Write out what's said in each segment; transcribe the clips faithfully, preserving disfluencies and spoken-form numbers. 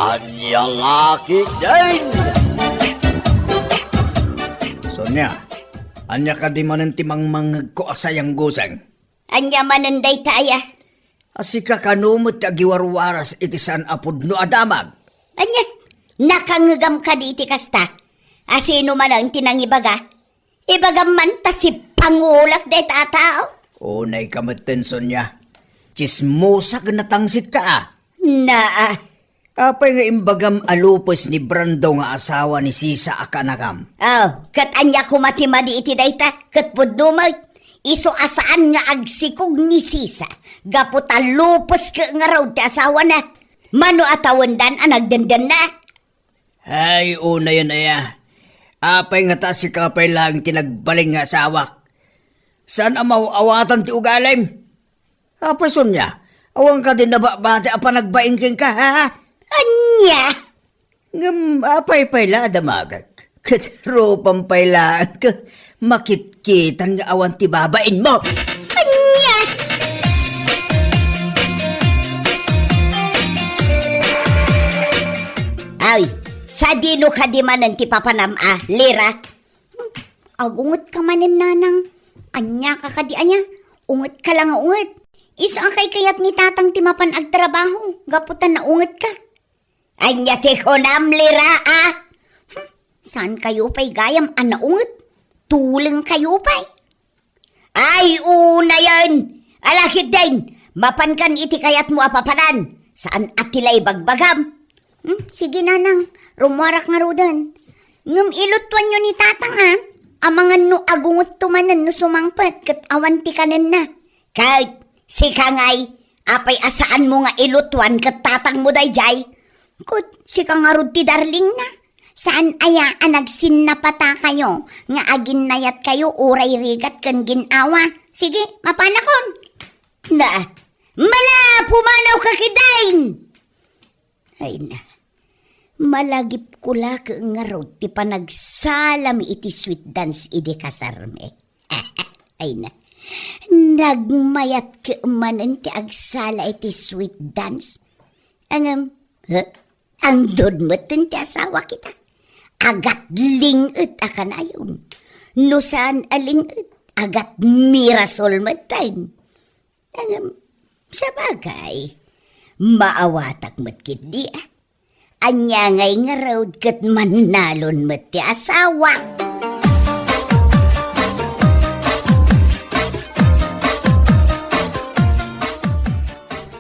Ania nga ketdin? Sonia, ania kadi manen ti mangmangngegko a sayangguseng? Ania manen dayta aya? A sika kano met ti agiwarwaras iti saan a pudno a damag? Ania? Nakangngegam kadi iti kasta? A sino manen ti nangibaga? Ibagam man ta sipangulak dayta a tao. Unay ka metten, Sonia. Tsismosa ken natangsit ka, a. Naa. Apay nga imbagam a lupes ni Brando nga asawa ni Sisa a kanakam? Oh, ket ania koma ti madi iti dayta? Ket pudno met, isu a saan nga agsikog ni Sisa gapu ta lupes ket ngarud ti asawana. Mano a tawendan a nagdendenna? Ay, unayen aya. Apay ngata sika pay laeng ti nagbalin nga asawak? Saan a maaw-awatan ti ugalim? Apay Sonia, awan kadi nababati a panagbain kenka, ha? Ania? Ngem apay pay la a damagek? Ket rupam pay laeng ket makitkitan nga awan ti babainmo. Ania? Ay, sadino kadi manen ti papanam a, Lira? Hmm, agungetka manen, Nanang. Ania ka kadi aya? Ungetka la nga unget. Isu a kaykayat ni Tatang ti mapan agtrabaho, gapu ta naungetka. Ania ti kunam, Lira, a? Hmm, saan kayo pay gayam a naunget? Tuleng kayo pay. Ay, unayen! Ala ketdin, mapankan iti kayatmo a papanan. Saan a ti la ibagbagam? Hmm, sige, Nanang, rummuarak ngaruden. Ngem ilutuanyo ni Tatang, a? Amangan no agungetto manen no sumangpet ket awan ti kanenna. Ket sika ngay, apay a saanmo nga ilutuan ket tatangmo daydiay? Ket sika ngarud ti darlingna. Saan aya a nagsinnapatakayo nga aginnayatkayo uray rigat ken gin-awa? Sige, mapanakon. Na, mala, pumanaw ka ketdin! Ay na, malagipko la ket ngarud ti panagsalami iti sweet dance idi kasarmi. Ay na, nagmayat ket manen ti agsala iti sweet dance. Ngem, huh? Andod metten ti asawak ita. Agatling-et a kanayon. No saan a ling-et, agatmirasol metten. Ngem, sabagay, maawatak met ketdi, a. Ania ngay ngarud ket mannalon met ti asawak.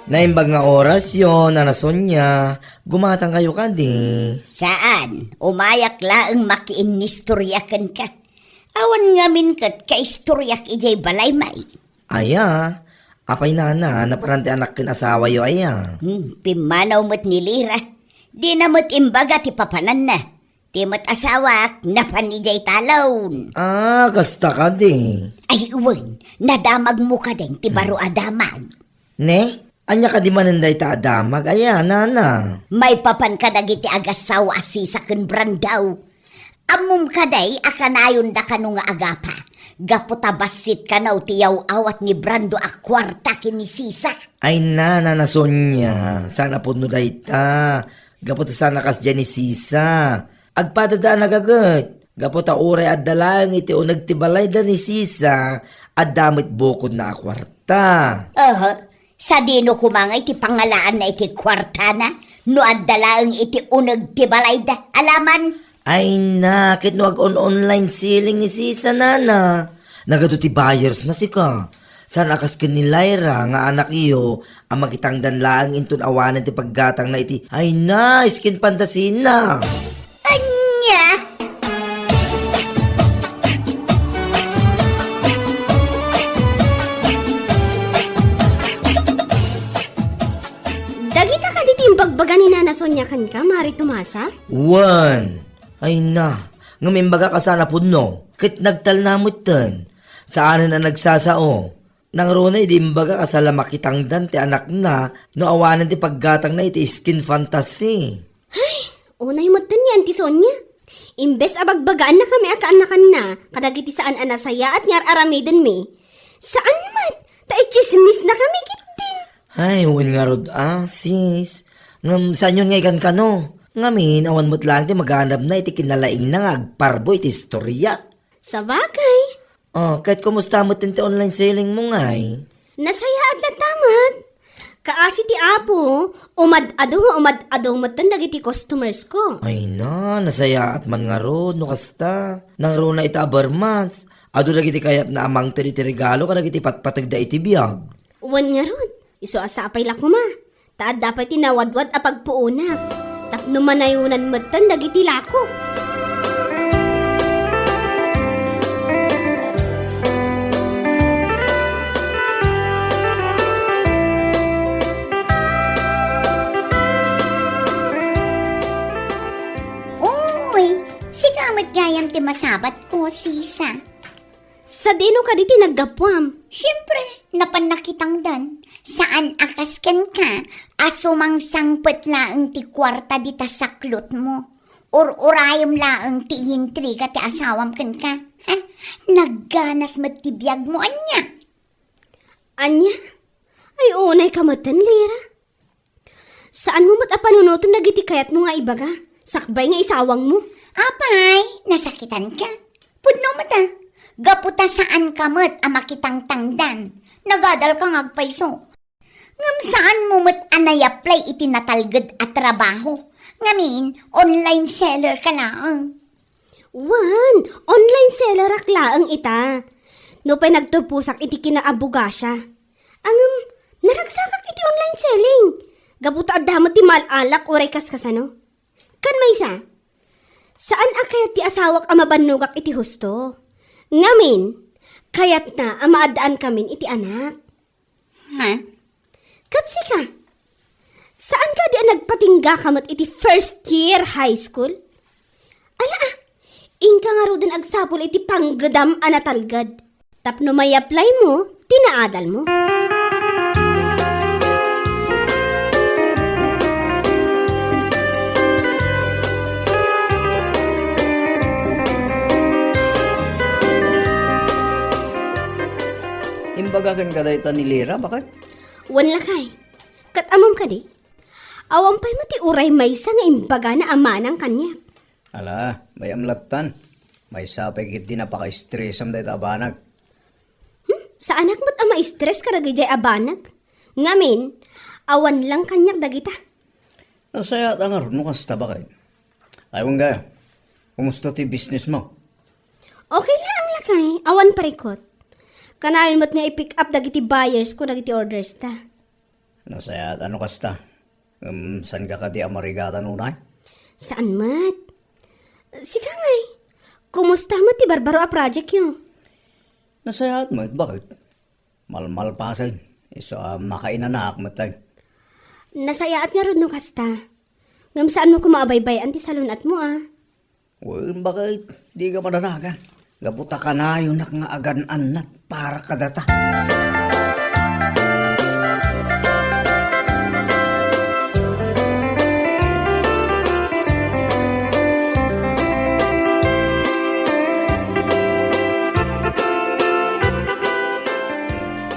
Naimbag nga orasyo, Nana Sonia, gumatangkayo kadi? Saan, umayak laeng makiinnistorya kenka. Awan ngamin ket kaistoriak idiay balay, may. Aya, apay nana, napanan ti anak ken asawayo aya? Hmm, pimmanaw met ni Lira. Dina met imbaga ti papananna. Ti met asawak, napan idiay talon. Ah, kasta kadi. Ay, wen, nadamagmo kadin ti baro a damag. Ne? Ania kadi manen dayta a damag aya, nana? Maipapan kadagiti agassawa a Sisa ken Brando. Ammom kadi a kanayonda kano nga agapa, gapu ta bassit kano ti yaw-awat ni Brando a kuarta ken ni Sisa. Ay na, Nana Sonia, saan a pudno dayta, gapu ta saan a kasdiay ni Sisa. Agpadada a nagaget, gapu ta uray adda laeng iti uneg ti balayda ni Sisa, adda met bukodna a kuarta. Aha, sadino koma ngay ti pangalaanna iti kuartana no adda laeng iti uneg ti balayda? Alaman. Ay na, ket no ag-on-online selling ni Sisa, nana. Nagadu ti buyers na sika. Saan a kas ken ni Lyra nga anakyo a makitangdan laeng inton awanen ti paggatangna iti, ay na, skin fantasy na. Ania? Dagita kadi ti imbagbaga ni Nana Sonia kenka, Mari Tomasa? Wen. Ay na, ngem imbagak a saan a pudno, ket nagtalna metten. Saanen a nagsasao. Nangruna idi imbagak a saan la makitangdan ti anakna no awanen ti paggatangna iti skin fantasy. Ay, unay metten ni Auntie Sonia. Imbes a bagbagaannakami a kaannakanna kadagiti saan a nasayaat nga ar-aramidenmi, saan met ta itsismisnakami ketdin. Ay, wen ngarud a, sis. Ngem saanyon nga ikan kano? Ngamin, awan met laeng ti maganabna iti kinalaingna nga agparbo iti istoria. Sabagay. Oh, ket kumusta met ti online selling mo ngay? Nasayaat latta met. Kaasi ti Apo, umad-ado nga umad-ado metten dagiti customers ko. Ay na, nasayaat man ngarud no kasta. Nangruna ita a bar months, adu dagiti kayatna a mangted iti regalo kadagiti patpategda iti biag. Wen ngarud, isu a sapay la koma. Ta adda pay ti nawadwad a pagpuonak. Tapno manayonan metten dagiti lako. Uy, sika met gayam ti masabat ko, sisa. Sadino kadi ti naggapuam? Siempre, napan nakitangdan. Saan a kas kenka a sumangsangpet laeng ti kuarta dita saklotmo. Ur-urayem laeng ti iintriga ti asawam kenka. Ha? Nagganas met ti biagmo, ania? Ania? Ay, unay ka metten, Lira. Saanmo met a panunoten dagiti kayatmo nga ibaga, sakbay nga isawangmo. Apay, nasakitanka. Pudno met a. Gapu ta saanka met a makitangtangdan. Nagadalka nga agpayso. Ngem saanmo met a naiapply iti natalged a trabaho. Ngamin, online seller ka laeng. Wen, online sellerak laeng ita. Nupay nagturposak iti kinaabogasia. Ngem, naragsakak iti online selling. Gapu ta adda met ti maal-alak uray kaskasano. Ken maysa, saan a kayat ti asawak a mabannogak iti husto. Ngamin, kayatna a maaddaankamin iti anak. Ha? Ket sika, saan kadi a nagpatingga ka met iti first year high school? Ala, ah, inka ngaruden agsapul iti panggedam a natalged. Tapno maiapplymo ti naadalmo. Imbaga kenka dayta ni Lira, baket? Wen lakay. Ket ammom kadi? Awan pay met ti uray maysa nga imbagana a manang kaniak. Ala, mayam lattan. Maysa pay ketdi napakaestresam dayta a banag. Hmm? Saanak met a ma-stress kadagijay a banag. Ngamin, awan lang kaniak dagita. Nasayaat a ngarud no kasta, baket. Ay, wen gayam, kumusta ti business mo? Okay laeng lakay, awan parikut. Kanayon met nga i-pick up dagiti buyers ko dagiti orders ta. Nasayaat a no kasta. Em, saanka kadi a marigatan unay? Saan met. Sika ngay, kumusta met ti barbaro a project yo? Nasayaat met, baket? Malmalpasen. Isu a makainanaak met. Nasayaat ngarud no kasta. Ngem saanmo koma a baybay-an ti salun-atmo a. Wen, baket, dika madanagan. Gapu ta kanayonak nga agan-annad para kadata.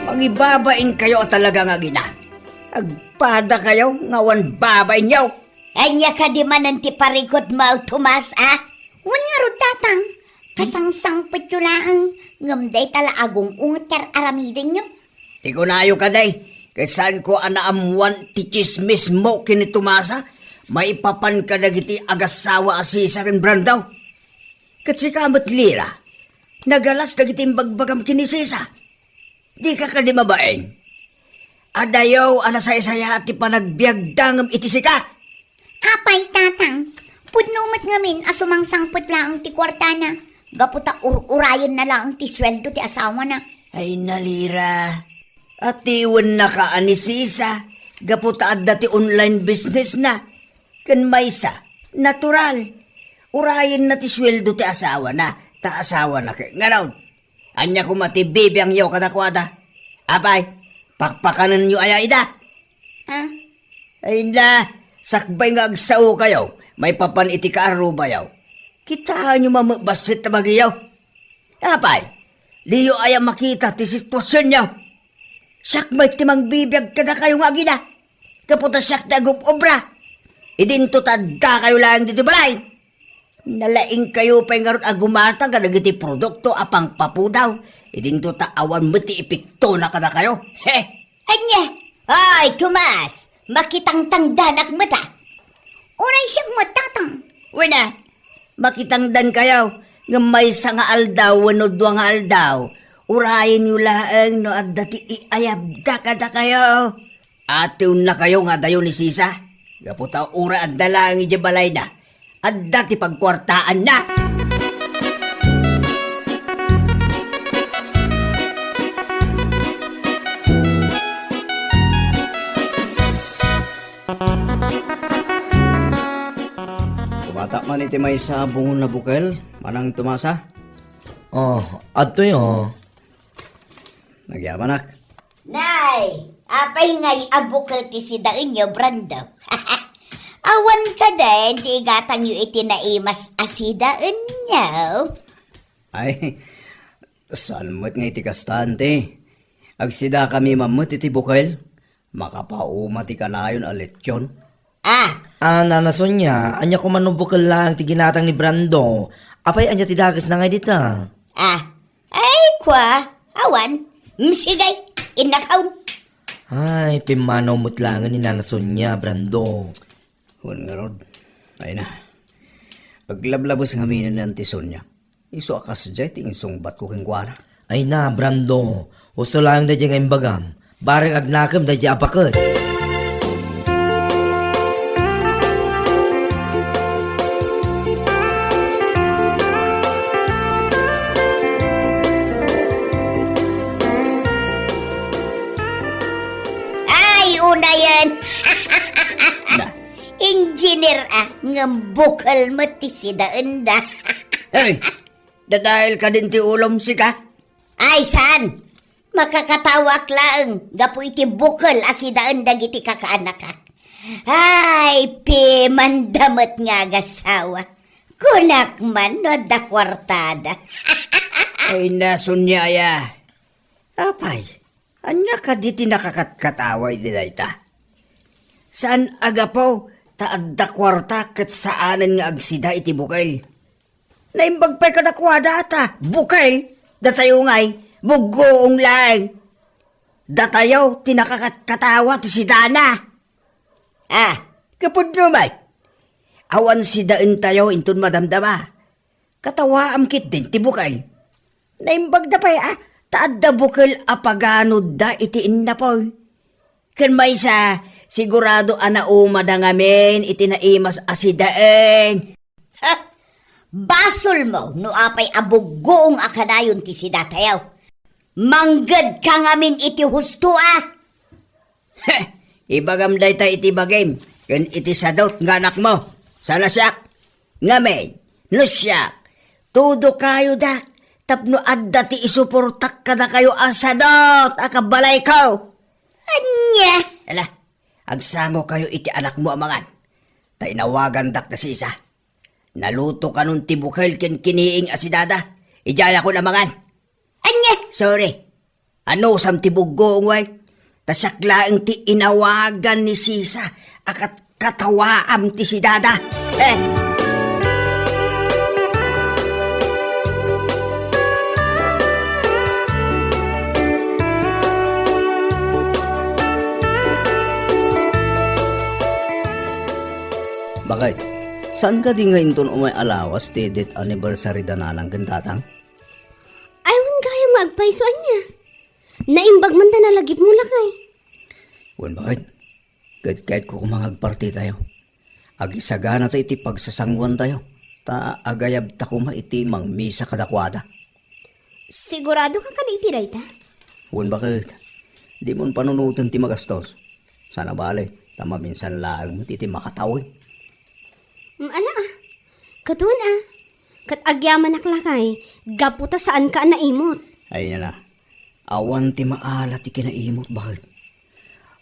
Mangibabain kayo a talaga nga agina. Agpada kayo nga awan babain yo. Ania kadi manen ti parikut mo, Tomas, a? Wen ngarud, Tatang, kasangsangpetyo laeng, ngem dayta la agung-unget ti ar-aramidenyo. Ti kunayo kadi, ket saanko a naammoan ti tsismis mo ken ni Tomasa, maipapan kadagiti agassawa a Sisa ken Brando. Ket sika met, Lira, nagalas dagiti imbagbagam ken ni Sisa. Dika kadi mabain? Adayo a nasaysayaat ti panagbiagda ngem iti sika. Apay, Tatang, pudno met ngamin a sumangsangpet laeng ti kuartana, gapu ta ur-urayenna laeng ti sueldo ti asawana. Ay, Lira. Atiwennaka a ni Sisa, gapu ta adda ti online business na. Ken maysa, natural. Urayenna ti sueldo ti asawana, ta asawana ket ngarud. Ania koma ti bibiangyo kadakuada? Apay, pakpakanenyo aya ida? Ha? Ay na, sakbay nga agsaokayo, maipapan iti kaarrubayo. Kitaenyo met bassit ta bagiyo. Apay, diyo aya makita ti situasionyo? Siak met ti mangbibiag kadakayo nga agina. gapu ta siak ti agub-obra. Idinto ta addakayo laeng ditoy balay. Nalaingkayo pay ngarud a gumatang kadagiti produkto a pangpapudaw. Idinto ta awan met ti epektona kadakayo. He! Ania? Ay, Tomas, makitangtangdanak met a. Uray siak met, Tatang. Wen a, makitangdankayo, ngem maysa nga aldaw wenno dua nga aldaw, urayenyo laeng no adda ti iayabda kadakayo. Atewennakayo nga adayo ni Sisa, gapu ta uray adda laeng idiay balayna, adda ti pagkuartaanna. Kumata man iti maysa a bungon a bukel, Manang Tomasa. Oh, adtoy, oh. Nagyamanak. Nay, apay ngay a bukel ti sidaenyo, Brando? Awan kaden ti igatangyo iti naimas a sidaenyo? Ay, saan met nga iti kasta, anti. Agsidakami man met iti bukel. Makapauma ti kanayon a lechon. Ah! Ah, Nana Sonia, ania koma no bukel laeng ti ginatang ni Brando? Apay, ania ti dakesna ngay dita? Ah, ay, kua, awan. Mm, sige, innakaon. Ay, pimmanaw met laengen ni Nana Sonia, Brando. Wen ngarud, ay na. Aglablabes ngamin ni Auntie Sonia. Isu a kasdiay ti insungbatko kenkuana. Ay na, Brando, husto laeng daydiay nga imbagam. Bareng agnakem daydiay a baket. Ay, unayen. Na. Engineer a, ngem bukel met ti sidaenda. Hey, dadael kadin ti ulom, sika? Ay, saan? Makakatawaak laeng gapu iti bukel a sidaen dagiti kakaanakak. Ay, pimanda met nga agasawa. Kunak man no adda kuartada. Ay, na, Sonia aya. Apay, ania kadi ti nakakatkatawa iti dayta? Saan a gapu ta adda kuarta ket saanen nga agsida iti bukel. Naimbag pay kadakuada ta bukel, datayo ngay, buggoong laeng. Datayo ti nakakatkatawa ti sidana. Ah, kapudno man. Awan sidaentayo inton madamdama. Katawaam ketdin ti bukel. Naimbagda pay a, ta adda bukel a paganodda iti innapoy. Ken maysa, sigurado a naumada ngamin iti naimas a sidaen. Ha! Basolmo no apay a buggoong a kanayon ti sidatayo. Manggedka ngamin iti husto a. Heh! Ibagam dayta iti bagim ken iti sadot nga anakmo. Sana siak. Ngamin, no siak, tudo kayo dak tapno adda ti isuportak kadakayo a sadot a kabalayko. Ania? Ala, agsango kayo iti anakmo a mangan. Ta inawagandak da sisa. Naluto kanon ti bukel ken kiniing a sidada. Idiayakon a mangan. Ania? Sorry. Anusam ti buggoong, way? Ta siak laeng ti inawagan ni sisa a kat-, katawaam ti sidada. Eh. Bakit? Saan kadi nga inton umay a lawas ti death anniversary da nanang ken tatang? Ay, wen gayam nga agpayso ania. Naimbag man ta nalagipmo, lakay. Wen bakit? Ket kayatko koma nga agpartitayo. Agisagana ta iti pagsasanguantayo, ta agayabta koma iti mangmisa kadakuada. Sigurado ka kadi iti dayta? Wen bakit? Dimon panunoten ti magastos. Sana bale, ta maminsan laeng met iti makatawen. Mm, ala, ah. Kaduan, ah. Ket agyamanak lakay, gapu ta saanka a naimot. Ay, nana. Awan ti maala ti kinaimot, baket.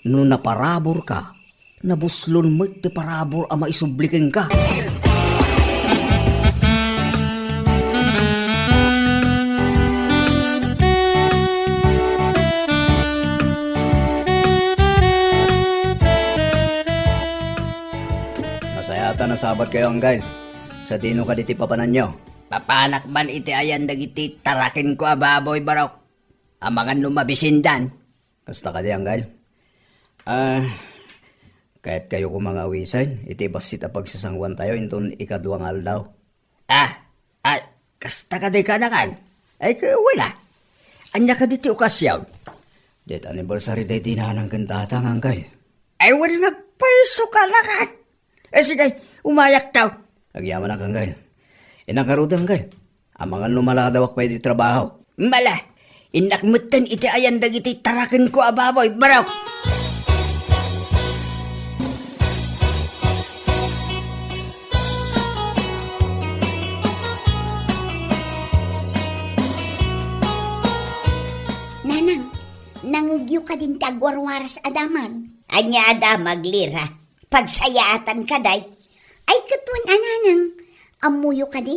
No naparaburka, nabuslon met ti parabur a maisubli kenka. Kayatna a sabatkayo, Anggal. Sadino kadi ti papananyo? Papanak man iti ayan dagiti tarakenko a baboy, barok. Amangan no mabisindan. Kasta kadi, Anggal? Ah, kayatkayo koma nga awisen iti bassit a pagsasanguantayo inton ikadua nga aldaw? Ah, ah, kasta kadi, kanakan? Ay, ka-, wala. Ania kadi ti okasion? Death anniversary day ti nanang ken tatang, Anggal. Ay, wala, nagpayso, kanakan. Eh, sige, umayakto. Agyamanak, Anggal. Innak ngarud, Anggal. Amangan no maladawak pay iti trabaho. Mala, innak metten iti ayan dagiti tarakenko a baboy, barok. Nanang, nangegyo kadin ti agwarwaras a damag? Ania a damag, Lira? Pagsayaatan kadi? Ay, ket wen a, nanang, ammoyo kadi?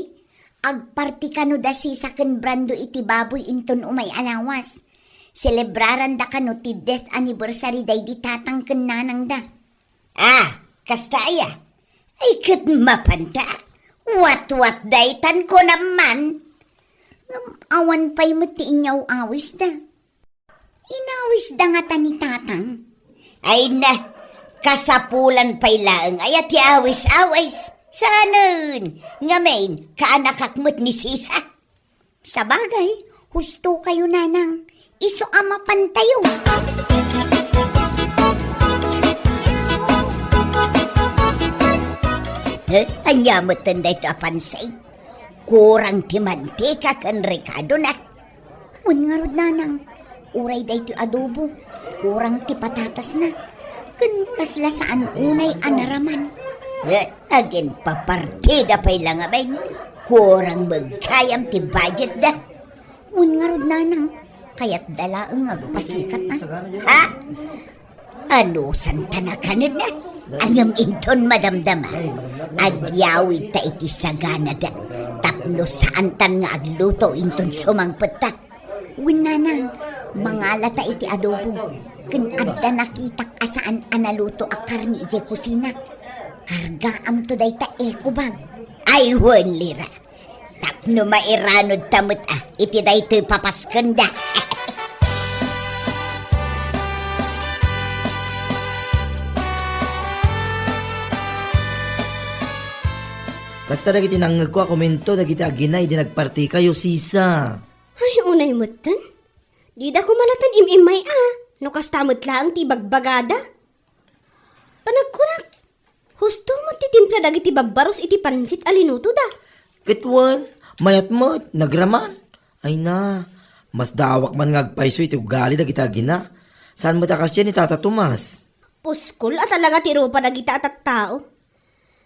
Agparti kano da Sisa ken Brando iti baboy inton umay a lawas. Selebraranda kano ti death anniversary daydi tatang ken nanangda. Ah, kasta aya? Ay, ket mapanta. Watwat daytan ko naman. Ngem awan pay met ti inyaw-awisda. Inawisda ngata ni tatang? Ay na, kasapulan pay laeng aya ti awis-awis. Saanen, ngamin, kaanakak met ni Sisa. Sabagay, husto kayo, nanang. Isu a mapantayo. Eh, ania metten dayto a pansit? Kurang ti mantika ken rekadona. Wen ngarud, nanang, uray daytoy adobo, kurang ti patatasna, ken kasla saan unay a naraman. Eh, aginpapartida pay la ngamin, kurang met gayam ti budgetda. Wen ngarud, nanang, kayatda laeng nga agpasikat, a? Ha? Anusanta nakanen, a? Ngem inton madamdama, agyawidta iti saganada tapno saantan nga agluto inton sumangpetta. Wen, nanang, mangalata iti adobo, ken adda nakitak a saan a naluto a karne idiay kusina. Kargaamto dayta eco bag. Ay, wen, Lira. Tapno mairanodta met, a, iti daytoy papaskenda. Kasta dagiti nangngegko a komento dagiti agina idi nagpartikayo, Sisa. Ay, unay metten. Dida koma latta im-immay a, no kasta met laeng ti ibagbagada. Panagkunak, husto met ti timpla dagiti babbaros iti pansit a linutoda. Ket wen, mayat met, nagraman. Ay na, masdaawak man nga agpayso iti ugali dagiti agina. Saan met a kasdiay ni Tata Tomas? Puskol a talaga ti rupa dagita a tattao.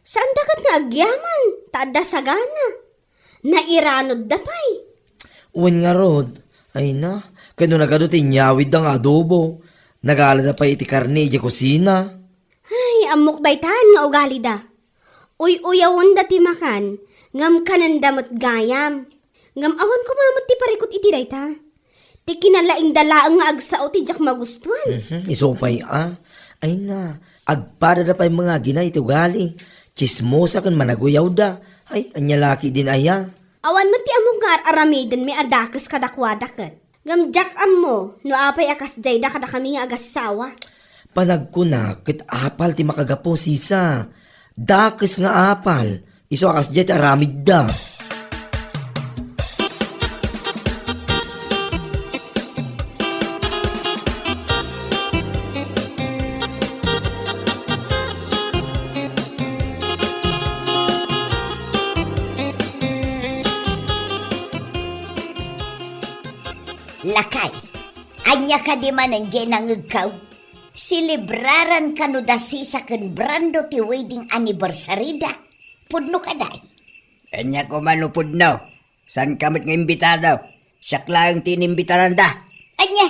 Saanda ket nga agyaman, ta adda sagana. Nairanodda pay. Wen ngarud, ay na, ket no nagadu ti inyawidda nga adobo, nagalada pay iti karne idiay kusina. Ay, ammok daytan nga ugalida. Uy-uyawenda ti makan, ngem kanenda met gayam. Ngem awan koma met ti parikut iti dayta. Ti kinalaingda laeng nga agsao ti diak magustuan. Mhm, isu pay a. Ay na, agpadada pay nga agina iti ugali. Tsismosa ken managuyawda. Ay, ania la ketdin aya? Awan met ti ammok nga ar-aramidenmi a dakes kadakuada ket. Ngem diak ammo no apay a kasdiayda kadakami nga agassawa. Panagkunak ket apal ti makagapu, Sisa. Dakes nga apal. Isu a kasdiay ti aramidda. Lakay, ania kadi manen diay nangegkaw? Selebraran kano da Sisa ken Brando ti wedding anniversary-da? Pudno kadi? Ania koma no pudno? Saanka met nga imbitado? Siak laeng ti inimbitaranda. Ania?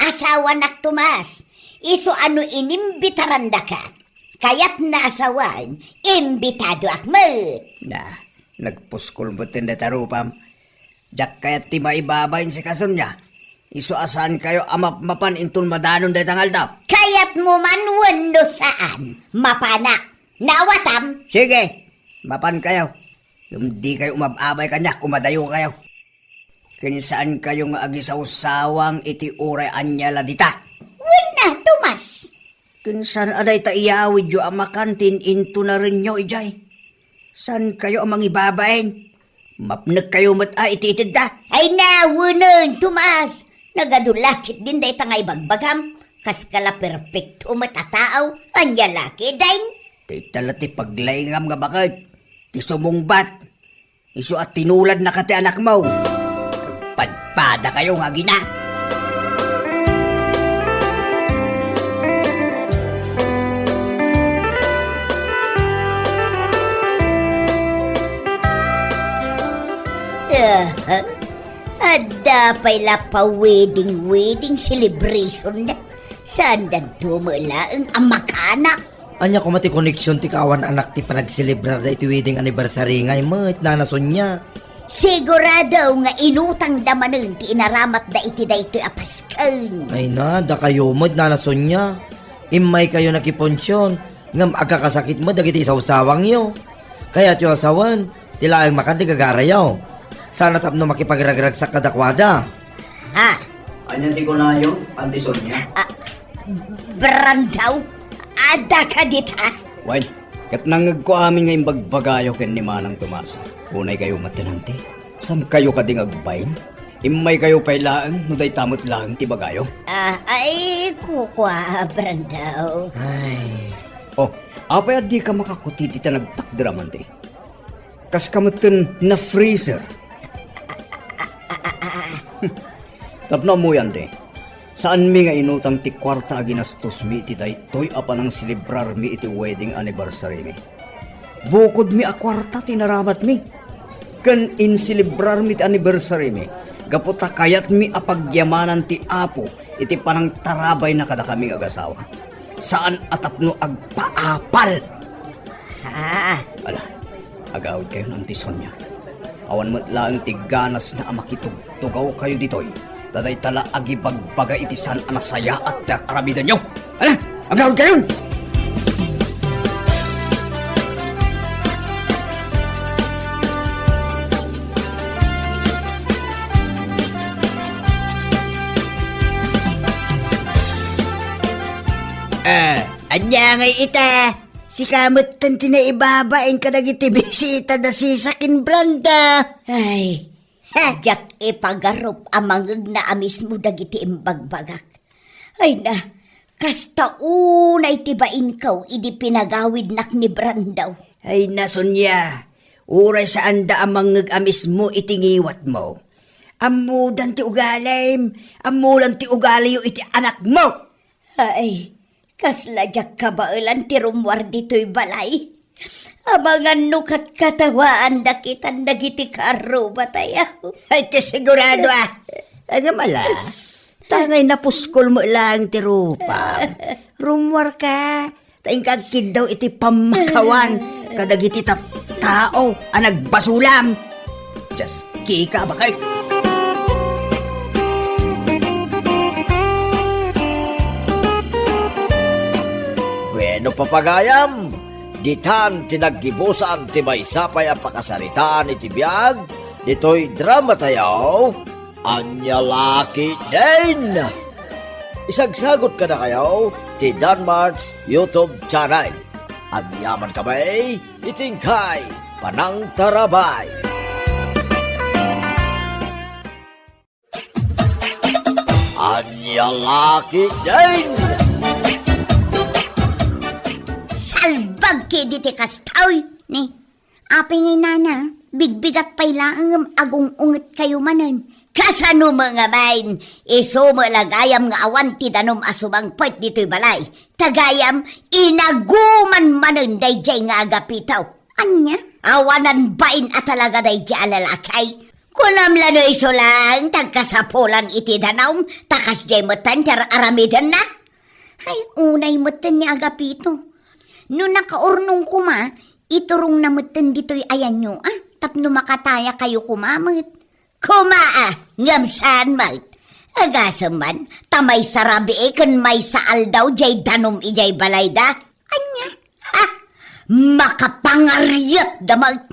Asawanak, Tomas. Isu a no inimbitarandaka, kayatna a sawen, imbitadoak met. Na, nagpuskol met ti dayta rupam. Diak kayat ti maibabain sika, Sonia. Isu a saankayo a mapmapan inton madanon dayta nga aldaw. Kayatmo man wenno saan, mapanak. Naawatam? Sige, mapankayo. Ngem dikayo umab-abay kaniak, kumadayokayo. Ken saankayo nga agisawsawang iti uray ania la dita. Wenno, Tomas. Ken saan a dayta iyawidyo a makan ti in-intunarenyo idiay? Saankayo a mangibabain? Mapnekkayo met a iti itedda. Ay, nawenen, Tomas! Nagadu la ketdin dayta nga ibagbagam. Kaska la perpekto met a tao. Ania la ketdin? Dayta la ti paglaingam nga baket. Ti sumungbat. Isu a tinuladnaka ti anakmo. Padpadakayo nga agina. Ah, adda pay la pa-wedding-wedding celebration na. Saandanto met laeng a makana? Ania koma ti koneksion ti kaawan anak ti panagselebrarda iti wedding anniversary ngay met, Nana Sonia? Sigurado nga inutangda manen ti inaramatda iti daytoy a Pasken. Ay na, dakayo met, Nana Sonia. Immaykayo nakiponsion, ngem agkakasakit met dagiti isawsawangyo. Kayatyo a sawen, ti laeng makan ti gagarayo. Sana tapno makipagragragsak kadakuada. Ha? Ania ti kunayo, Auntie Sonia? Ah, Brandao, adda ka dita? Wen, ket nangngegko amin nga imbagbagayo ken ni Manang Tomasa. Unaykayo met, Auntie. Saankayo kadi nga agbain? Immaykayo pay laeng no dayta met laeng ti ibagayo. Ah, ay, kukua, Brandao. Ay. Oh, apay a dika makakuti dita nagtakderam, Auntie? Kaska metten na-freezer. Tapno ammoyo, Auntie, saanmi nga inutang ti kuarta a ginastosmi iti daytoy a panangselebrarmi iti wedding anniversarymi. Bukodmi a kuarta ti naramatmi. Ken inselebrarmi ti anniversarymi gapu ta kayatmi a pagyamanan ti Apo iti panangtarabayna kadakami nga agasawa. Saan a tapno agpaapal. Ah. Ala, agawidkayon, Auntie Sonia. Awan met laeng ti ganasna a makitugtugawkayo ditoy. Ta dayta la agibagbaga iti saan a nasayaat ti ar-aramidenyo. Ala, agawidkayon! Ah, ania ngay ita? Sika metten ti naibabain kadagiti bisita da Sisa ken Branda. Ay, ha, diak ipagarup a mangngegna a mismo dagiti imbagbagak. Ay na, kasta unay ti bainko idi pinagawidnak ni Brandao. Ay na, Sonia, uray saanda a mangngeg a mismo iti ngiwatmo. Ammodan ti ugalim, ammodan ti ugaliyo iti anakmo. Ay, kasla diak kabaelan ti rummuar ditoy balay. Amangan no katkatawaandak itan dagiti karrubatayo. Ay, ti sigurado, ah. Agam ala, tangay napuskol met laeng ti rupam. Rummuarka, ta inka agkiddaw iti pammakawan kadagiti tattao a nagbasulam. Dios, kika, bakay. Bueno, papagayam, ditan ti naggibusan ti maysa pay a pakasaritaan iti biag ditoy dramatayo, Ania la ketdin. Isagsagut kadakayo ti Danmart's YouTube channel. Agyamankami iti inkay panangtarabay. Ania la ketdin. Salbag ketdi ti kastoy, ni. Apay ngay, nana, bigbigat pay laeng ngem agung-ungetkayo manen. Kasano met ngamin, isu met la gayam nga awan ti danum a sumangpet ditoy balay. Ta gayam, inaguman manen daydiay nga agapito. Ania? Awanan bain a talaga daydiay a lalaki. Kunam la no isu laeng ti agkasapulan iti danum, ta kasdiay metten ti ar-aramidenna. Ay, unay metten ni Agapito. No nakaurnong koma, iturongna metten ditoy ayanyo, a, tapno makatayakayo koma met. Koma, a, ngem saan met. Agasem man, ta maysa rabii ken maysa aldaw diay danum idiay balayda. Ania? Ha? Makapangariat da met.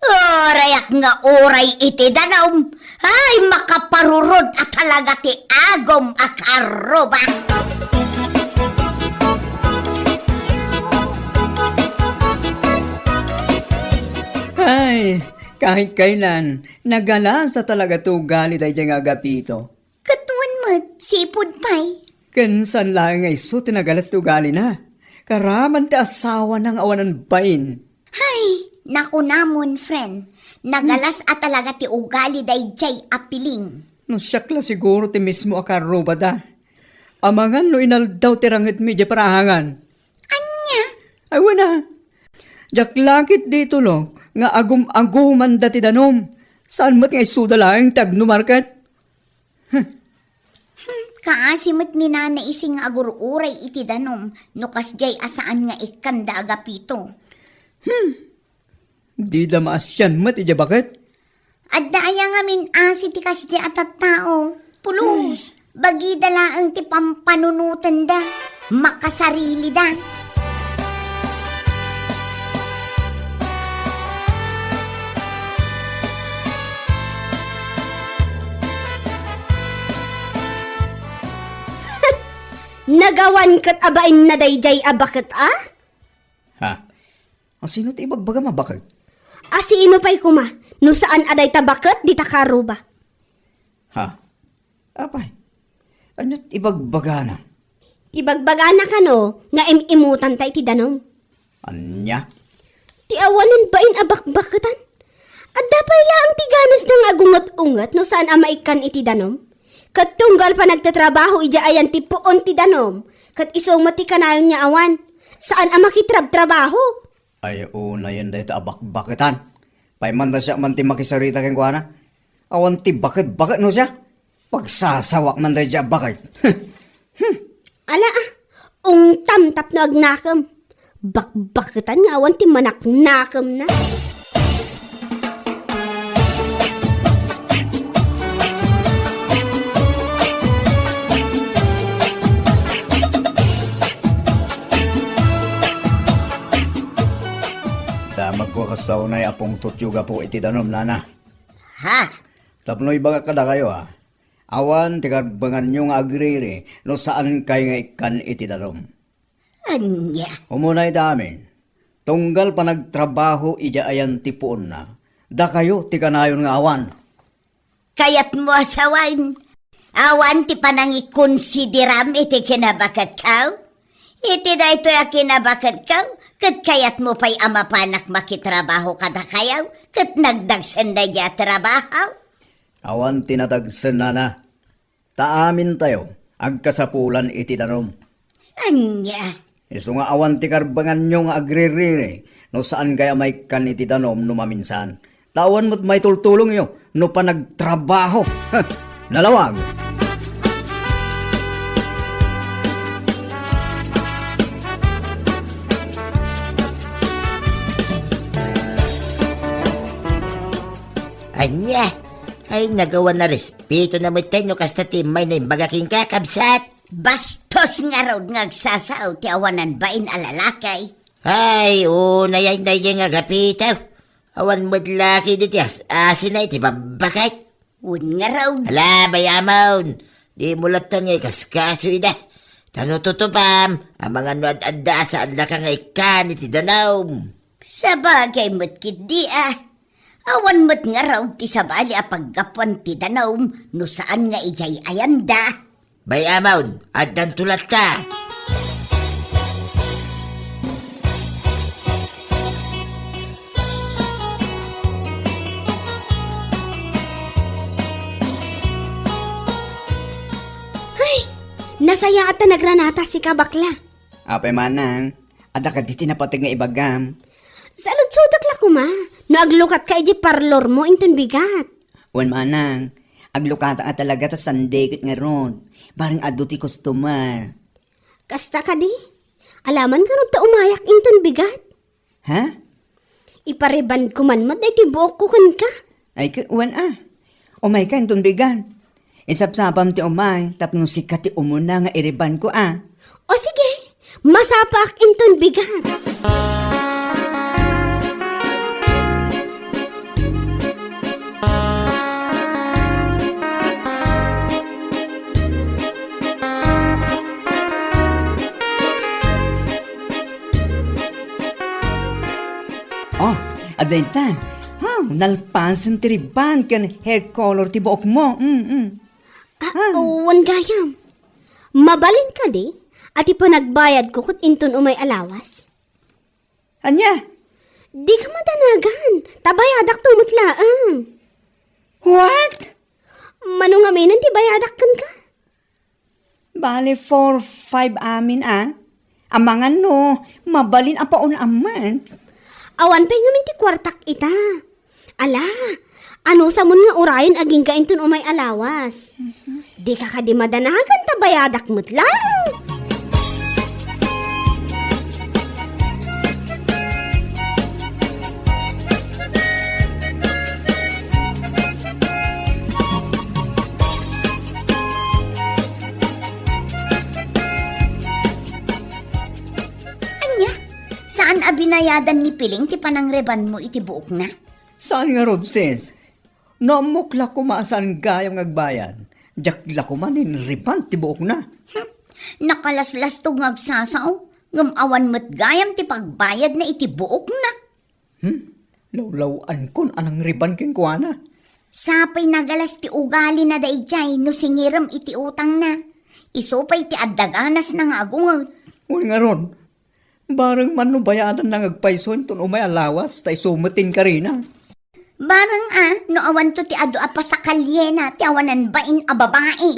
Urayak nga uray iti danum. Ay, makaparurod a talaga ti agum a karruba. Ay, kahit kailan, nagalasa talaga ti ugali daydiay nga Agapito. Ket wen met, sipud pay. Ken saan laeng nga isu ti nagalas ti ugalina. Karaman ti asawana nga awanan bain. Hay, nakunamon, friend. Nagalas a talaga ti ugali daydiay a piling. No siak la siguro ti mismo a karrubada. Amangan no inaldaw ti rangitmi idiay parahangan. Ania? Ay, wen a. Diak la ketdi itulok nga agum-agumanda ti danum. Saan met nga isuda laeng ti agnumarket? Hmm, kaasi met ni Nana Ising nga agur-uray iti danum no kasdiay a saan nga ikkanda, Agapito. Hmm, dida maasian met idiay baket. Adda aya ngamin asi ti kasdiay a tattao? Pulos, bagida laeng ti pampanunotenda. Makasarilida. Nagawan ket a bainna daydiay a baket a? Ha? Asino ti ibagbagam a baket? Asino pay koma no saan a dayta baket dita karruba? Ha? Apay, ania ti ibagbagana? Ibagbagana kano nga im-imutanta iti danum. Ania? Ti awanan bain a bakbaketan. Adda pay laeng ti ganasda nga agunget-unget no saan a maikkan iti danum. Ket tunggal panagtatrabaho idiay ayan ti puon ti danum, ket isu met ti kanayon nga awan. Saan a makitrabtrabaho. Ay, unayen dayta a bakbaketan. Pay man ta siak man ti makisarita kenkuana. Awan ti baket-baket no siak. Pagsasawak man daydiay a baket. Hmm. Ala, ah, ungtam tapno agnakem. Bakbaketan nga awan ti manaknakemna. Damagko a kas unay a pungtotyo gapu iti danum, Nana. Ha? Tapno ibagak kadakayo, a, awan ti karbenganyo nga agriri no saankay nga ikkan iti danum. Ania? Umunayda amin. Tunggal panagtrabaho idiay ayan ti puonna, dakayo ti kanayon nga awan. Kayatmo a sawen, awan ti panangikonsideram iti kinabaketko? Iti daytoy a kinabaketko, ket kayatmo pay a mapanak makitrabaho kadakayo, ket nagdagsen daydiay a trabaho? Awan ti nadagsen, Nana. Ta amintayo, agkasapulan iti danum. Ania? Isu nga awan ti karbenganyo nga agriri no saankay a maikkan iti danum no maminsan. Ta awan met maitultulongyo no panagtrabaho. Nalawag! Ania? Ay, nagawan a respeto na met tay no kasta ti immayna imbaga kenka, kabsat. Bastos ngarud nga agsasao ti awanan bain a lalaki. Ay, unay ay daydiay nga Agapito. Awan met la ketdi ti as-asina iti babbaket. Wen ngarud. Ala, bay-amon. Dimo latta nga ikaskaso ida. Ta no tutupam, amangan no ad-adda a saannaka nga ikkan iti danum. Sabagay met ketdi a. Awan met ngarud ti sabali a paggapuan ti danum no saan nga idiay ayanda. Bay-amon, addanto latta. Ay, nasayaat ta nagranata sika, bakla. Apay manang, adda kadi ti napateg nga ibagam? Saludsodak la koma, no aglukatka idiay parlormo inton bigat. Wen manang, aglukatak a talaga ta Sunday ket ngarud, bareng adu ti customer. Kasta kadi? Alaman ngarud ta umayak inton bigat? Ha? Iparibandko man met daytoy buokko kenka. Ay, ke-, wen a. Umayka inton bigat. Isapsapam ti umay tapno sika ti umuna nga iribandko a. O sige, masapaak inton bigat. Oh, adda ita. Ha, nalpasen ti ribbon ken hair color ti buokmo. Mm, mm. Ah, Ah. wen gayam. Mabalin kadi a ti panagbayadko ket inton umay a lawas? Ania? Dika madanagan. Ta bayadakto met laeng. What? Mano ngamin ti bayadak kenka? Bale, four, five amin, a? Amangan no, mabalin a paunam met. Awan pay ngamin ti kuartak ita. Ala, anusamon nga urayen agingga inton umay a lawas? Dika kadi madanagan ta bayadak met laeng. Ania? Saan a binayadan ni Piling ti panangribanmo iti buokna? Saan ngarud, sis? No ammok la koma a saan gayam nga agbayad, diak la koma inriban ti buokna. Hmm. Nakalaslastog nga agsasao, ngem awan met gayam ti pagbayadna iti buokna. Hmm? Lawlaw-ankon a nangriban kenkuana. Sapay nagalas ti ugalina daydiay no singirem iti utangna. Isu pay ti adda ganasna nga agunget. Wen ngarud, bareng man no bayadanna nga agpayso inton umay a lawas, ta isu met ti inkarina. Bareng a, no awanto ti adu a pasakalyena ti awanan bain a babai.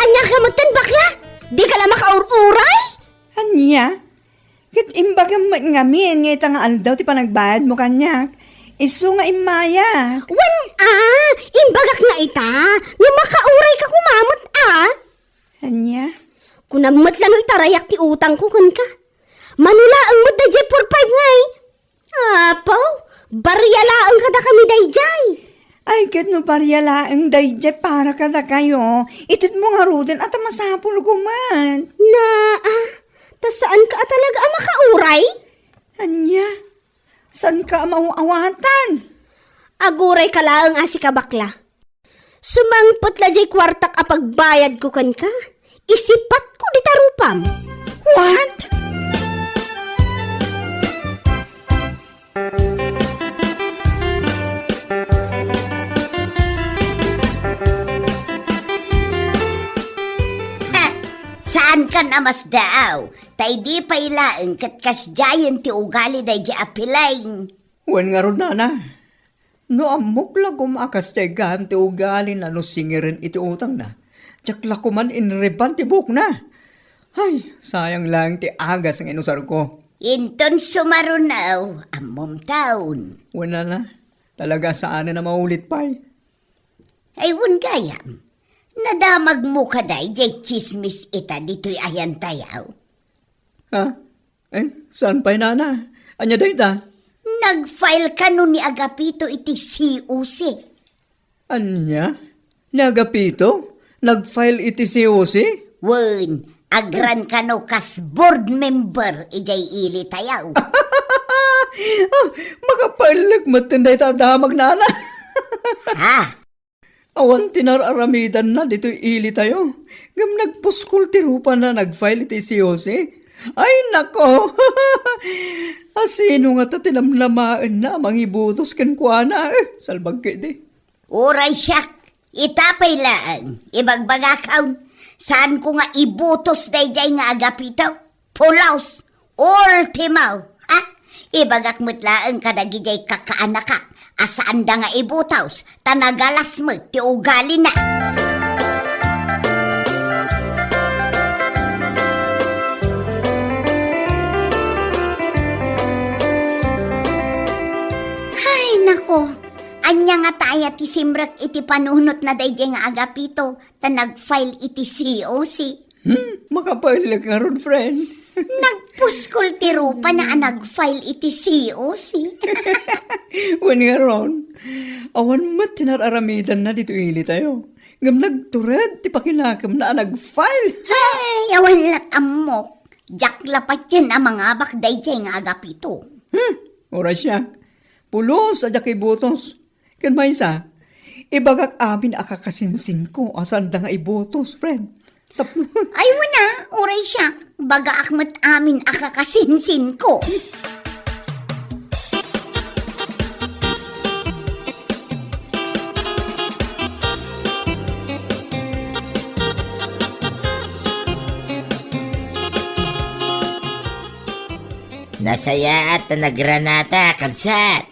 Ania ka metten, bakla? Dika la makaur-uray? Ania? Ket imbagam met ngamin nga ita nga aldaw ti panagbayadmo kaniak. Isu nga immayak. Wen a, imbagak nga ita, no makauray ka koma met a. Ania? Kunam met la no itarayak ti utangko kenka. Mano laeng met daydiay four five ngay. Apo, barya laeng kadakami daydiay. Ay, ket no barya laeng daydiay para kadakayo, itedmo ngaruden a ta masapulko met. Naa, ta saanka a talaga a makauray? Ania? Saanka a maaw-awatan? Agurayka laeng a sika, bakla. Sumangpet la diay kuartak a pagbayadko kenka, isipatko dita rupam. What? Ha! Saankan a masdaaw, ta idi pay laeng ket kasdiayen ti ugali daydiay a Piling. Wen ngarud, nana, no ammok la koma a kasdiay gayam ti ugalina no singiren iti utangna, diak la koman inriban ti buokna. Ay, sayang laeng ti agas nga inusarko. Inton sumarunaw, ammom taon. Wen, nana, talaga saanen a maulit pay. Ay, wen gayam, nadamagmo kadi diay tsismis ita ditoy ayantayo? Ha? Eh, saan pay, nana? Ania dayta? Nag-file kano ni Agapito iti C O C. Ania? Ni Agapito? Nag-file iti C O C? Wen, agran kano kas board member idiay ilitayo. Ah, makapaellek metten dayta a damag, nana. Ha? Awan ti nar-aramidanna ditoy ilitayo. Ngem nagpuskol ti rupana, nag-file iti C O C. Ay, nako! Asino ngata ti namnamaenna a mangibutos kenkuana? Eh, salbag ketdi. Uray siak, ita pay laeng, ibagbagakon, saanko nga ibutos daydiay nga Agapito. Pulos! Ultimo! Ha? Ibagak met laeng kadagidiay kakaanakak a saanda nga ibutos ta nagalas met ti ugalina. Ay, nako! Ania ngata aya ti simrek iti panunotna daydiay nga Agapito ta nag-file iti C O C? Hmm, makapaellek ngarud, friend. Nagpuskol ti rupana a nag-file iti C O C. Wen ngarud, awan met ti nar-aramidanna ditoy ilitayo. Ngem nagtured ti pakinakemna a nag-file. Ay, awan lat ammok. Diak la patien a mangabak daydiay nga Agapito. Hmm, uray siak. Pulos a diak ibutos. Ken maysa, ibagak amin a kakasinsinko a saanda nga ibotos, friend. Tapno Ay, wen a, uray siak, bagaak met amin a kakasinsinko. Nasayaat ta nagranata, kabsat.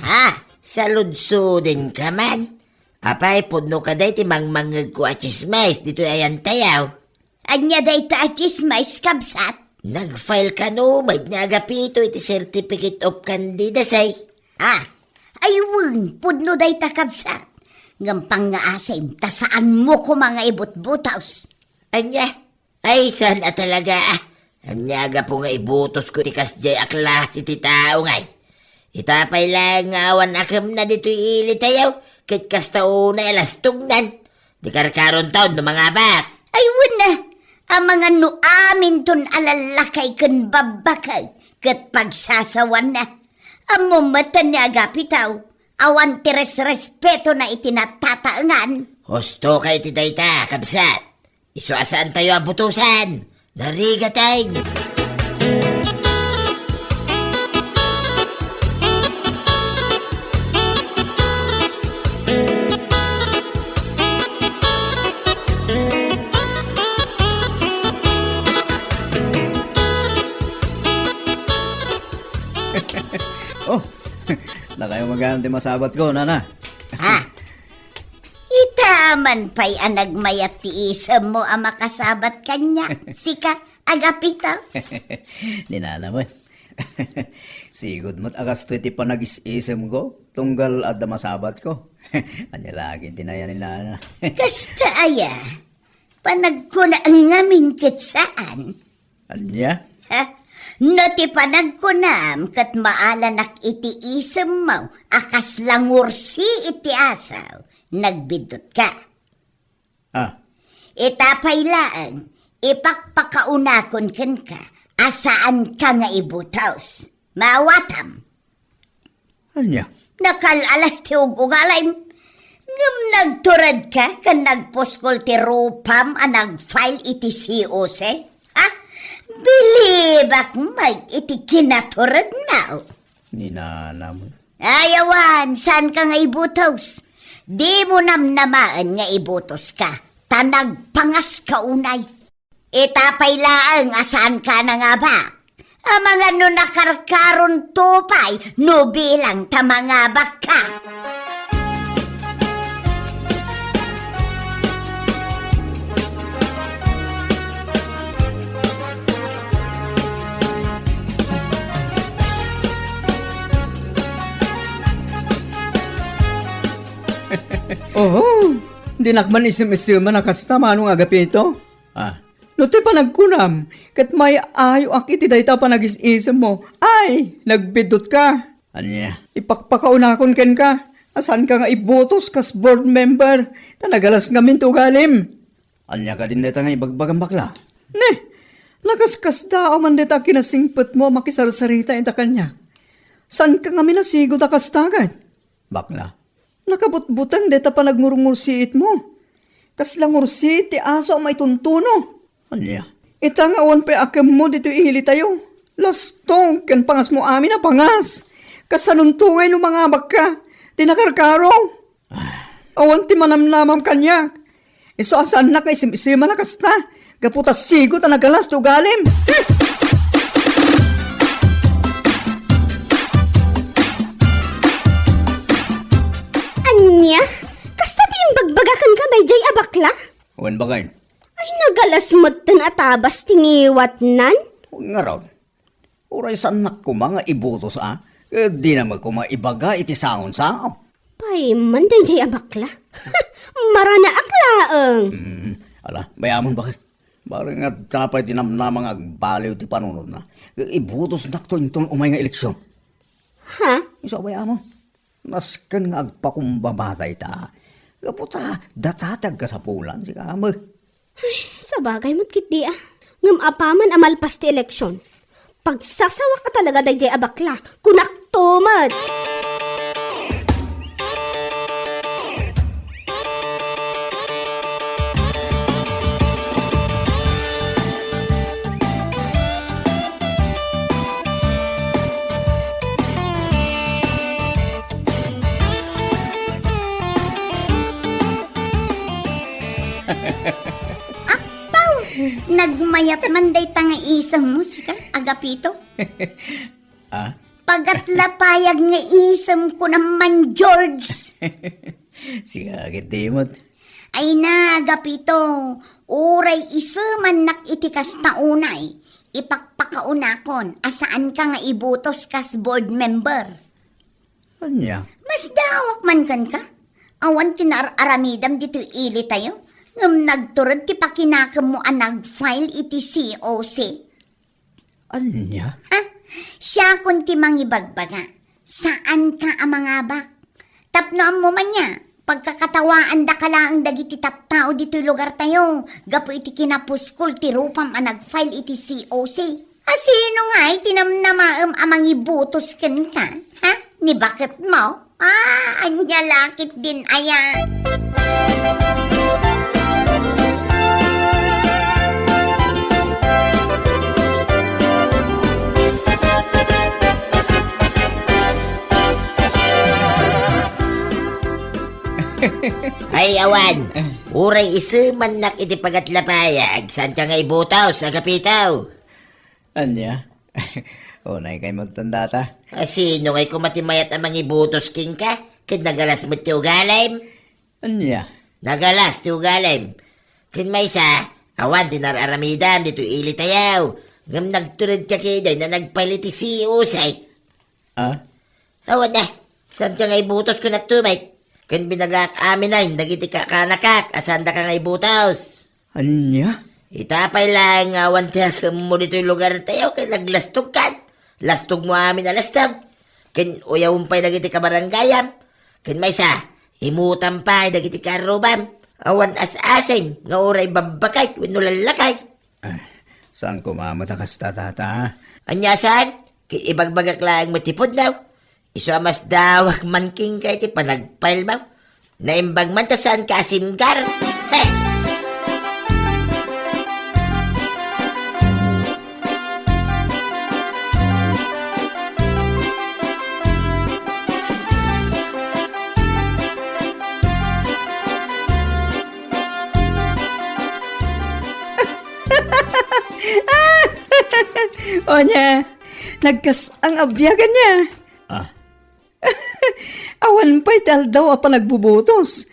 Ha? Saludsodenka man? Apay, pudno kadi ti mangmangngegko a tsismis ditoy ayantayo? Ania dayta a tsismis, kabsat? Nag-file kano met nga agapito iti Certificate of Candidacy. Ah, ay wen, pudno dayta, kabsat. Ngem pangngaasim ta saanmo koma nga ibutbutos. Ania? Ay, saan a talaga, ah. Ania gapu nga ibutosko ti kasdiay a klase ti tao ngay? Ita pay laeng nga awan akemna ditoy ilitayo, ket kasta unay a lastognan. Di karkaronton no mangabak. Ay, wen a, amangan no aminton a lallakay ken babbakay, ket pagsasawanna. Ammo met ni agapitaw, awan ti resrespetona iti natataengan. Husto ka iti dayta, kabsat. Isu a saantayo a butosan. Narigaten! Oh, nakayo magaan ti masabatko, nana. Ha? Ita man pay a nagmayat ti isemmo a makasabat kaniak, sika, agapitaw? Ni nana met. Sigud met a kastoy ti panagis-isemko, tunggal adda masabatko. Ania la ketdi aya ni nana? Kasta aya, panagkunaem ngamin ket saan. Ania? Ha? No ti panagkunam ket maalanak iti isemmo a kasla ngursi iti asaw, nagbiddutka. Ah. Ita pay laeng, ipakpakaunakon kenka a saanka nga ibutos. Maawatam. Ania? Nakal-alas ti ug-ugalim. Ngem nagturedka ken nagpuskol ti rupam a nag-file iti C O C? Ha? Bilibak met iti kinaturedmo. Ni nanam. Ay, awan, saanka nga ibutos. Dimo namnamaen nga ibutoska, ta nagpangaska unay. Ita pay laeng a saanka nangabak. Amangan no nakarkaronto pay no bilang ta mangabakka. Oho, dinak man isem-iseman a kasta, Manong Agapito. Ah. No ti panagkunam, ket maayoak iti dayta a panagis-isemmo. Ay, nagbiddutka. Ania? Ipakpakaunakon kenka a saanka nga ibutos kas board member, ta nagalas ngamin ti ugalim. Ania kadin dayta nga ibagbagam, bakla? Ne, nakaskasdaaw man dayta a kinasingpetmo a makisarsarita ita kaniak. Saanka ngamin a sigud a kasta ket? Bakla, nakabutbuteng dayta panagngurngursiitmo. Kasla ngursiit ti aso a maituntuno. Ania? Ita nga awan pay akemmo ditoy ilitayo. Lastog ken pangasmo amin a pangas. Kasanonto ngay no mangabakka? Ti nakarkaro. Ah. Awan ti manamnamam kaniak. Isu a saannak nga isim-isiman a kasta, gapu ta sigo ta nagalas ti ugalim. Ania? Kasta ti imbagbaga kenka daydiay a bakla? Wen, bakay. Ay, nagalas metten a tabas ti ngiwatnan. Ngarud, uray saannak koma nga ibutos a, ket dina met koma ibaga iti sangon-sao. Pay man daydiay a bakla. Maranaak laeng. Mm, ala, bay-amon, bakit? Bareng adda pay ti namnama nga agbaliw ti panunotna. Ibutosnakto inton umay nga eleksyon. Ha? Isu a bay-amon. Nasken nga agpakumbaba dayta. Gapu ta data ti agkasapulan, sika met. Ay, sabagay met ketdi a. Ngem apaman a malpas ti eleksyon, pagsasawak a talaga daydiay a bakla, kunakto met. Nagmayat man dayta nga isemmo, sika, Agapito. Ah? Pagatlapayag nga isem ko naman, George. Sika, agidimot. Ay na, Agapito, uray isemannak iti kasta unay, ipakpakaunakon a saanka nga ibutos kas board member. Ania? Masdaawak man kenka. Awan ti naar-aramidam ditoy ili tayo, ngem nagtured ti pakinakemmo a nag-file iti C O C. Ania? Ha? Siakon ti mangibagbaga. Saanka a mangabak. Tapno ammo man nia, pagkakatawaandaka laeng dagiti tattao ditoy lugar tayo, gapu iti kinapuskol ti rupam a nag-file iti C O C. A sino ngay ti namnamaem a mangibutos kenka? Ha? Ni baketmo? Ah, ania la ketdin aya? Ay, awan. Uray isemannak iti pagatlapayag, saanka nga ibutos, Agapito? Ania? Unay kay magtandata. A sino ngay koma ti mayat a mangibutos kenka? Ket nagalas met ti ugalim? Ania? Nagalas ti ugalim. Ken maysa, awan ti naar-aramidam ditoy ili tayo. Ngem nagturedka ketdi a nag-file iti C O C. Ah? Awan a, saanka nga ibutos, kunakto met. Ken binagak amin dagiti kakanakak a saandaka nga ibutos. Ania? Ita pay laeng nga awan ti akemmo ditoy lugar tayo ken naglastogkan. Lastogmo amin a lastog. Ken uyawem pay dagiti kabarangayam. Ken maysa, imutam pay dagiti karrubam. Awan as-asem nga uray babbaket wenno lallakay. Ay, saan ko mamata kasta, tata? Ania saan? Ket ibagbagak laeng met ti pudno. Isu a masdaawak man kenka iti panagfile mo. Naimbag man ta saanka a simgar. He! O nia, nagkas-ang a biag ania. Ah. Awan pay ti aldaw a panagbubutos.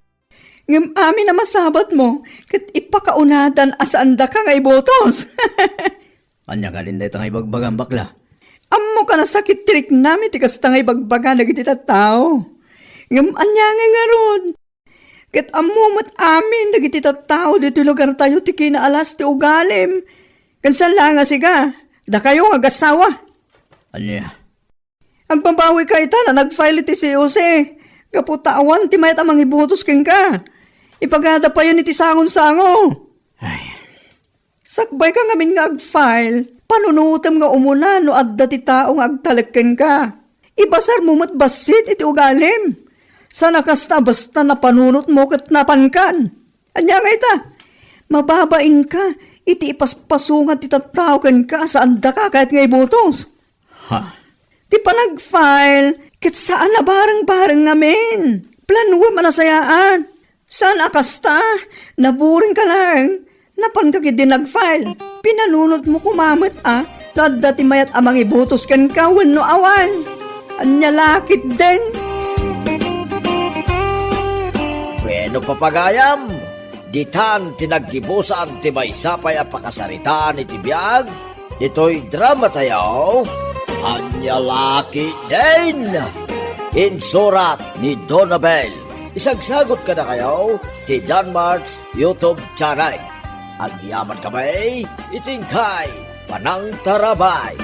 Ngem amin a masabatmo, ket ipakaunatan a saandaka nga ibutos. Ania kadin dayta nga ibagbagam, bakla? Ammok a nasakit ti riknam iti kasta nga ibagbaga dagiti tattao. Ngem ania ngay ngarud? Ket ammo met amin dagiti tattao ditoy lugartayo ti kinaalas ti ugalim. Ken saan laeng a sika, dakayo nga agassawa. Ania? Agbabawika ita a nag-file iti C O C, gapu ta awan ti mayat a mangibutos kenka. Ipagada payen iti sangon-sango. Ay. Sakbayka ngamin nga ag-file, panunotem nga umuna no adda ti tao nga agtalek kenka. Ibasarmo met bassit iti ugalim. Saan a kasta a basta napanunotmo ket napankan. Ania ngay ita? Mababainka iti ipaspasungad ti tattao kenka a saandaka kayat nga ibutos. Ha? Ti panag-file, ket saan a bareng-bareng ngamin. Planuem a nasayaat. Saan a kasta, naburingka laeng, napanka ketdi nag-file. Pinanunotmo koma met a, no adda ti mayat a mangibutos kenka wenno awan. Ania la ketdin? Bueno, papagayam, ditan ti naggibusan ti maysa pay a pakasaritaan iti biag, ditoy drama tayo, Ania la ketdin? Insurat ni Donabel. Isagsagut kadakayo ti Danmart's YouTube channel. Agyaman kami iti inkay panangtarabay.